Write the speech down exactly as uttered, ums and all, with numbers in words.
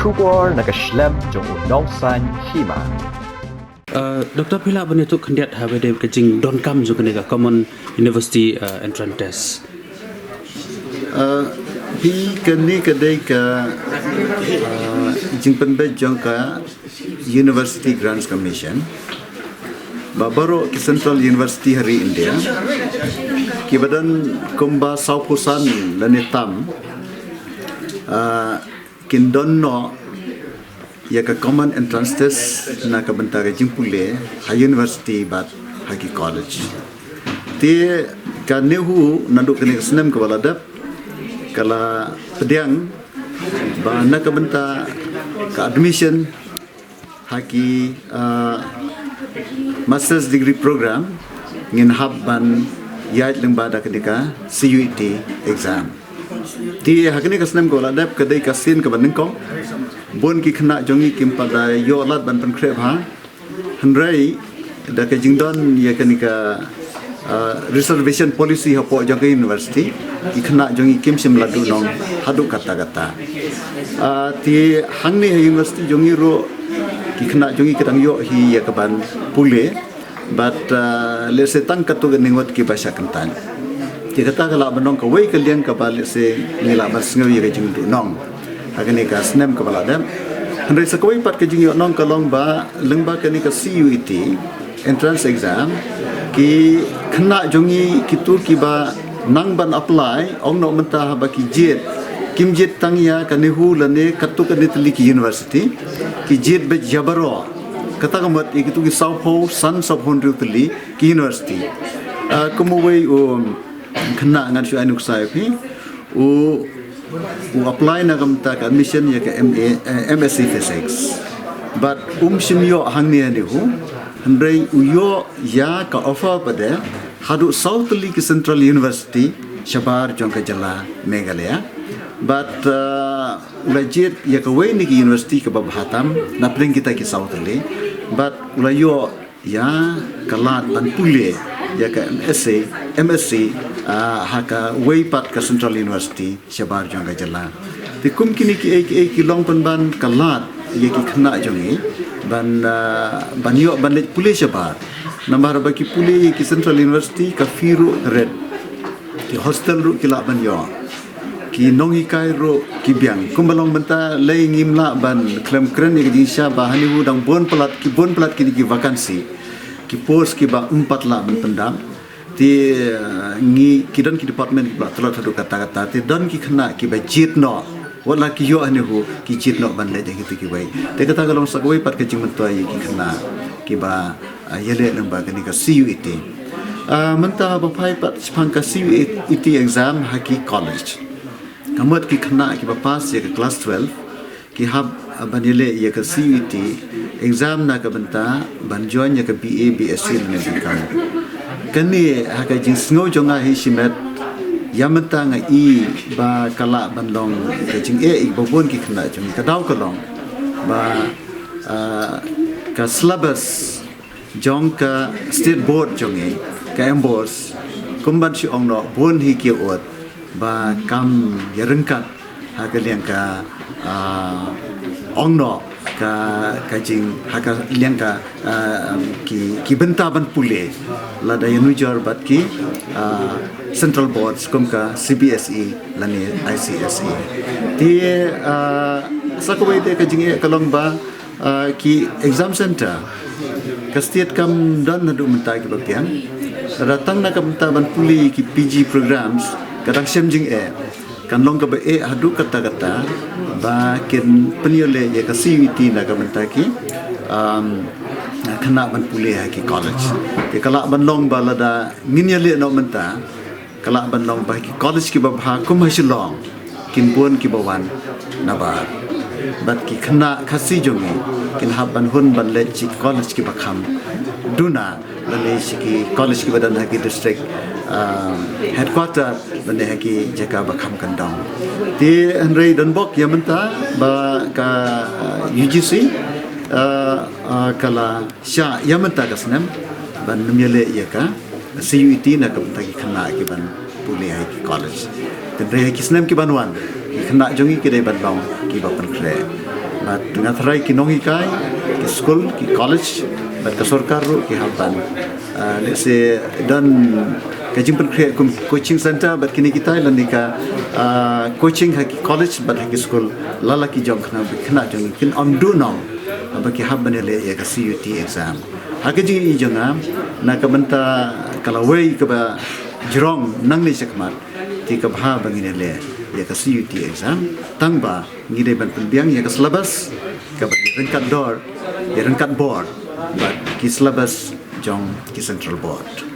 Khubor na ka shlem jong u nongsaiñ hima. Uh, Doktor, phi lah ban ïathuh khyndiat ha kaba ïadei ka jingdonkam jong kane ka Common University uh, Entrance Test. Uh, phi, kane ka dei ka uh, jingpynbeit jong ka University Grants Commission ba baroh ki Central University ha ri India kiba don kumba sawphew san lane tam, uh, kin don noh ïa ka Common Entrance Test na ka bynta ka jingpule ha university bad ha ki college. Te ka NEHU naduh kane ka snem kaba la dep ka la pdiang ba na ka bynta ka admission ha ki uh, master's degree program ngin hap ban ïaid lyngba da kane ka C U E T exam. Te ha kane ka snem kaba la dep ka dei ka sien kaba nyngkong, bun ki khynnah jong ngi kim pat da ïoh lad ban pynkhreh bha. Hynrei da ka jingdon ïa kane ka uh, reservation policy hapoh jong ka university, ki khynnah jong ngi kim shym la duhnong haduh katta katta. Uh, te hangne ha university jong ngi ruh ki khynnah jong ngi ki dang ïoh hi ïa ka ban pule, bad uh, lehse tang katto katne ngut kiba shah kyntait. Te kata ka lah ban long kawei ka liang kaba lehse ngi lah ban sngew ïa ka jingduhnong ha kane ka snem kaba la dep. Hynrei sa kawei pat ka jingïohnong ka long ba lyngba kane ka C U E T entrance exam, ki khynnah jong ngi kito kiba nang ban apply, ong noh mynta haba ki jied, kim jied tang ïa ka NEHU lane katto katne tylli ki university, ki jied beit ïa baroh. Kata ka mut ïa kito ki sawphew san, sawphew hynriew tylli ki university. Uh, kum uwei u khynnah ngan shu ai nuksa ïa phi, u u apply na ka bynta ka admission ïa ka M A, eh, M S C Physics. Bad um shym ïoh hangne ha NEHU, hynrei u ïoh ïa ka offer pat de haduh saw tylli ki Central University shabar jong ka jylla Meghalaya. Bad uh, u la jied ïa kawei na ki university kaba bha tam na pdeng kita ki saw tylli. Bad u la ïoh ïa ka lad ban pule ïa ka M S C, M S C uh, ha kawei pat ka Central University shabar jong ka jylla. Te kum kine kiei kiei ki long pynban ka lad ïa ki khynnah jong ngi ban uh, ban ïoh ban leit pule shabar. Namar ba ki pule ïa ki Central University ka fee ruh ka rit. Ki hostel ruh ki lah ban ïoh. Ki nonghikai ruh ki biang. Kumba long mynta lei ngim lah ban khlem kren ïa ka jingshisha ba ha NEHU dang bun palat, ki bun palat kine ki vacancy, ki post kiba ym pat lah ban pyndap. Te uh, ngi ki don ki department kiba tlot haduh katta katta. Te don ki khynnah kiba jied noh, wat la ki ïoh ha NEHU, ki jied noh ban leit ha kito kiwei. Te kata ka long sa kawei pat ka jingmyntoi ïa ki khynnah kiba uh, ïaleh lyngba kane ka C U E T. Uh, mynta ba phai pat shaphang ka C U E T exam ha ki college, ka mut ki khynnah kiba pass ïa ka class twelve ki hap uh, ban ïaleh ïa ka C U E T exam na ka bynta ban join ïa ka B A, B S C lane B Com. Kane ha ka jingsngew jong nga hi shimet, ïa mynta nga i ba ka lah ban long ka jingeh ïa kiba bun ki khynnah jong ngi. Ka daw ka long ba uh, ka syllabus jong ka state board jong ngi, ka MBOSE, kum ban shu ong noh, bun hi ki ot ba kam ïaryngkat ha ka liang ka uh, ong noh ka, ka jing, ha ka liang ka uh, ki, ki bynta ban pule lada ïanujor bad ki uh, central boards kum ka C B S E lane I C S E. Te uh, sa kawei de ka jingeh ka long ba uh, ki exam center ka state kam don haduh mynta kiba biang. Lada tang na ka bynta ban pule ki P G programs ka dang shem jingeh. Kan long kaba eh haduh katta katta ba kin pynïaleh ïa ka C U E T na ka bynta ki um, khynnah ban pule ha ki college. Te ka lah ban long ba lada ngin ïaleh noh mynta, ka lah ban long ba ki college kiba bha kum ha Shillong kin bun kiba wan nabar. Bad ki khynnah Khasi jong ngi kin hap ban hun ban leit sha ki college kiba kham duna lane sha ki college kiba don ha ki district uh, headquarter lane ha ki jaka ba kham kyndong. Te hynrei don bok ïa mynta ba ka uh, U G C uh, uh, ka la shah ïa mynta ka snem ban nym ïaleh ïa ka C U E T na ka bynta ki khynnah ki ban pule ha ki college. Hynrei ha ki snem ki ban wan, ki khynnah jong ngi ki dei ban long kiba pynkhreh. Bad nga tharai ki nonghikai, ki skul, ki college bad ka sorkar ruh ki hap ban, ah, let's say, don ka jingpynkhreh kum coaching center bad kine kitai lane ka, ah, coaching ha ki college bad ha ki skul, lada ki jong khynnah, khynnah jong ngi kin ym duh noh ba ki hap ban ïaleh ïa ka C U T exam. Ha ka jingïohi jong nga, na ka bynta ka lawei kaba jrong nangne shakhmat, te ka bha ba ngin ïaleh ïa ka C U T exam, tang ba ngi dei ban pynbiang ïa ka syllabus kaba ïaryngkat dor, ïaryngkat bor bad ki syllabus jong ki central board.